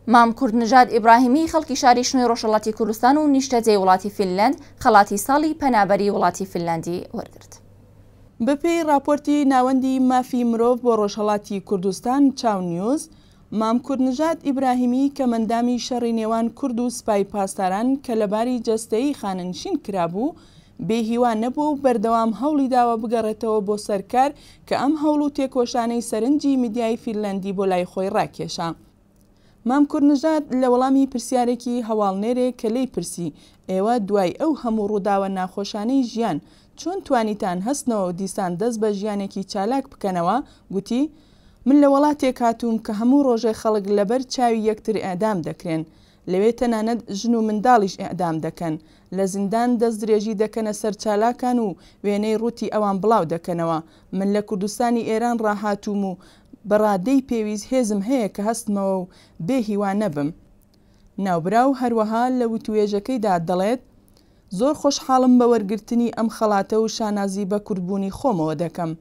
مام کوردنژاد ئیبراهیمی خەڵکی شاری شنۆی ڕۆژهەڵاتی کوردستان و نیشتەجێی وڵاتی فینلەند خەڵاتی ساڵی پەنابەری وڵاتی فینلەندی وەرگرت. بەپێی ڕاپۆرتی ناوەندی مافی مرۆڤ بۆ ڕۆژهەڵاتی کوردستان، چاونیوز، مام کوردنژاد ئیبراهیمی کەمەندامی شەڕی نێوان کورد و سپای پاسداران کە لە باری جەستەیی خانەنشین کرابوو، بێ هیوا نەبووە و بەردەوام هەوڵی داوە بگەڕێتەوە بۆ سەر کار کە ئەم هەوڵ و تێکۆشانەی سەرنجی میدیای فینلەندی بۆ لای خۆی ڕاکێشا. مام کوردنژاد لە وەڵامی پرسیارێکی هەواڵنێرێک کە لێی پرسی ئێوە دوای ئەو هەموو ڕووداوە ناخۆشانەی ژیان چۆن توانیتان هەستنەوە و دیسان دەست بە ژیانێکی چالاک بکەنەوە گوتی من لە وەڵاتێک هاتووم کە هەموو ڕۆژێ خەڵک لەبەر چاوی یەکتر ئێعدام دەکرێن. لەوێ تەنانەت ژن و منداڵیش ئێعدام دەکەن. لە زیندان دەستدرێژی دەکەنە سەر چالاکان و وێنەی ڕووتی ئەوان بڵاو دەکەنەوە. من لە کوردستانی ئێران ڕا هاتووم و بە ڕادەی پێویست هێزم هەیە کە هەستمەوە و بێ هیوا نەبم. ناوبراو هەروەها لە وتوێژەکەیدا دەڵێت، زۆر خۆشحاڵم بە وەرگرتنی ئەم خەڵاتە و شانازی بە کوردبوونی خۆمەوە دەکەم.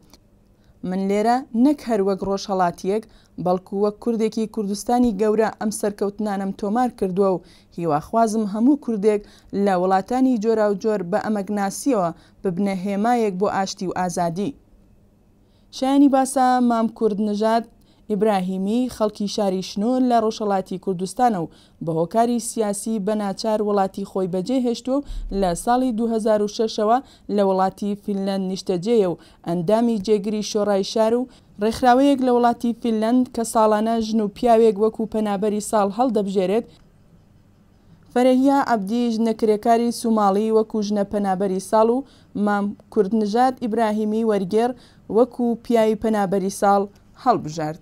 من لێرە نەک هەر وەک ڕۆژهەڵاتییەک، بەڵکو وەک کوردێکی کوردستانی گەورە ئەم سەرکەوتنانەم تۆمار کردووە و هیواخوازم هەموو کوردێک لە وڵاتانی جۆراوجۆر بە ئەمەگناسییەوە ببنە هێمایەک بۆ ئاشتی و ئازادی. شایانی باسە مام کوردنژاد ئیبراهیمی خەڵکی شاری شنۆ لە ڕۆژهەڵاتی کوردستانە و بە هۆکاری سیاسی بە ناچار وڵاتی خۆی بەجێ هێشتووە و لە ساڵی 2006 ەوە لە وڵاتی فینلەند نیشتەجێیە و ئەندامی جێگری شۆڕای شار و ڕێکخراوەیەک لە وڵاتی فینلەند کە ساڵانە ژن و پیاوێک وەکوو پەنابەری ساڵ هەڵدەبژێرێت، فەرەهیا عەبدی ژنە کرێکاری سوماڵی وەکوو ژنە پەنابەری ساڵ و مام کوردنژاد ئیبراهیمی وەرگێڕ وەکوو پیاوی پەنابەری ساڵ هەڵبژارد.